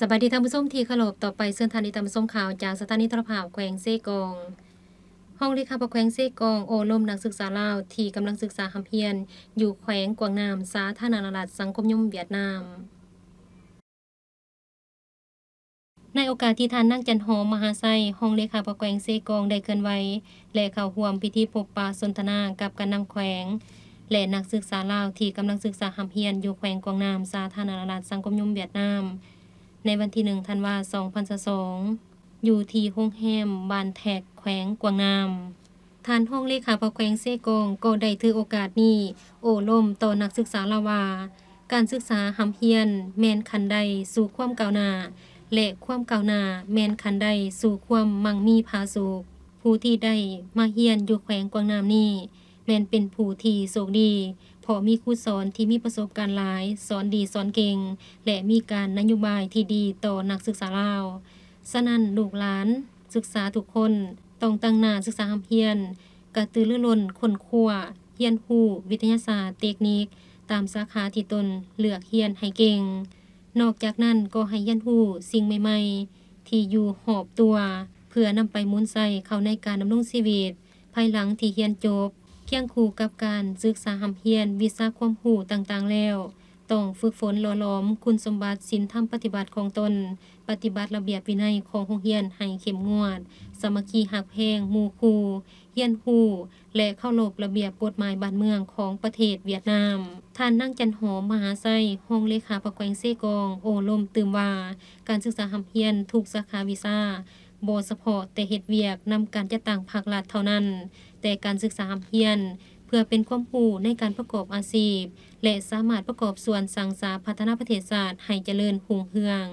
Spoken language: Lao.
ສະບາຍດີທ່ານຜູ້ຊົມທີ່ເຄົາລົບ, ຕໍ່ໄປເຊີນທ່ານໄດ້ຕາມຊົມຂ່າວຈາກສະຖານີໂທລະພາບແຂວງເຊກອງ. ຮອງເລຂາພັກແຂວງເຊກອງໂອ້ລົມນັກສຶກສາລາວທີ່ກຳລັງສຶກສາຮ່ຳຮຽນຢູ່ແຂວງກວາງນາມ ສາທາລະນະລັດສັງຄົມນິຍົມຫວຽດນາມ. ໃນໂອກາດທີ່ທ່ານນາງ ຈັນຫອມ ມະຫາໄຊ ຮອງເລຂາພັກແຂວງເຊກອງໄດ້ເຄື່ອນໄຫວ ແລະ ເຂົ້າຮ່ວມພິທີພົບປະສົນທະນາກັບການນຳແຂວງ ແລະ ນັກສຶກສາລາວທີ່ກຳລັງສຶກສາຮ່ຳຮຽນຢູ່ແຂວງກວາງນາມ ສາທາລະນະລັດສັງຄົມນິຍົມຫວຽດນາມ ໃນວັນທີໜຶ່ງ ທັນວາ ສອງພັນຊາວສອງ ຢູ່ທີ່ໂຮງແຮມບ້ານແທັກ ແຂວງກວາງນາມ. ທ່ານຮອງເລຂາພັກແຂວງເຊກອງກໍໄດ້ຖືໂອກາດນີ້ໂອ້ລົມຕໍ່ນັກສຶກສາລາວວ່າ ການສຶກສາຮ່ຳຮຽນແມ່ນຂັ້ນໄດສູ່ຄວາມກ້າວໜ້າ ແລະ ຄວາມກ້າວໜ້າແມ່ນຂັ້ນໄດສູ່ຄວາມມັ່ງມີຜາສຸກ. ຜູ້ທີ່ໄດ້ມາຮຽນຢູ່ແຂວງກວາງນາມນີ້ ແມ່ນເປັນຜູ້ທີ່ໂຊກດີ ເພາະມີຄູສອນທີ່ມີປະສົບການຫຼາຍ, ສອນດີສອນເກັ່ງ ແລະ ມີການນະໂຍບາຍທີ່ດີຕໍ່ນັກສຶກສາລາວ. ສະນັ້ນ ລູກຫຼານສຶກສາທຸກຄົນຕ້ອງຕັ້ງໜ້າສຶກສາຮ່ຳຮຽນ, ກະຕືລືລົ້ນຄົ້ນຄວ້າ, ຮຽນຮູ້ວິທະຍາສາດ, ເຕັກນິກ ຕາມສາຂາທີ່ຕົນເລືອກຮຽນໃຫ້ເກັ່ງ. ນອກຈາກນັ້ນກໍໃຫ້ຮຽນຮູ້ສິ່ງໃໝ່ໆທີ່ຢູ່ຮອບຕົວ ເພື່ອນຳໄປໝູນໃຊ້ເຂົ້າໃນການດຳລົງຊີວິດ ພາຍຫຼັງທີ່ຮຽນຈົບ. ຄຽງຄູ່ກັບການສຶກສາຮ່ຳຮຽນວິຊາຄວາມຮູ້ຕ່າງໆແລ້ວ, ຕ້ອງຝຶກຝົນຫຼໍ່ຫຼອມຄຸນສົມບັດສິນທຳປະຕິບັດຂອງຕົນ, ປະຕິບັດລະບຽບວິໄນຂອງໂຮງຮຽນໃຫ້ເຂັ້ມງວດ, ສາມັກຄີຮັກແພງໝູ່ຄູ່, ຮຽນຮູ້ ແລະ ເຄົາລົບລະບຽບກົດໝາຍບ້ານເມືອງຂອງປະເທດຫວຽດນາມ. ທ່ານນາງ ຈັນຫອມ ມະຫາໄຊ ຮອງເລຂາພັກແຂວງເຊກອງ ໂອ້ລົມຕື່ມວ່າ ການສຶກສາຮ່ຳຮຽນທຸກສາຂາວິຊາ ບໍ່ສະເພາະແຕ່ເຮັດວຽກນຳການຈັດຕັ້ງພາກລັດເທົ່ານັ້ນ, ແຕ່ການສຶກສາຮ່ຳຮຽນເພື່ອເປັນຄວາມຮູ້ໃນການປະກອບອາຊີບ ແລະ ສາມາດປະກອບສ່ວນສ້າງສາພັດທະນາປະເທດຊາດໃຫ້ຈະເລີນຮຸ່ງເຮືອງ.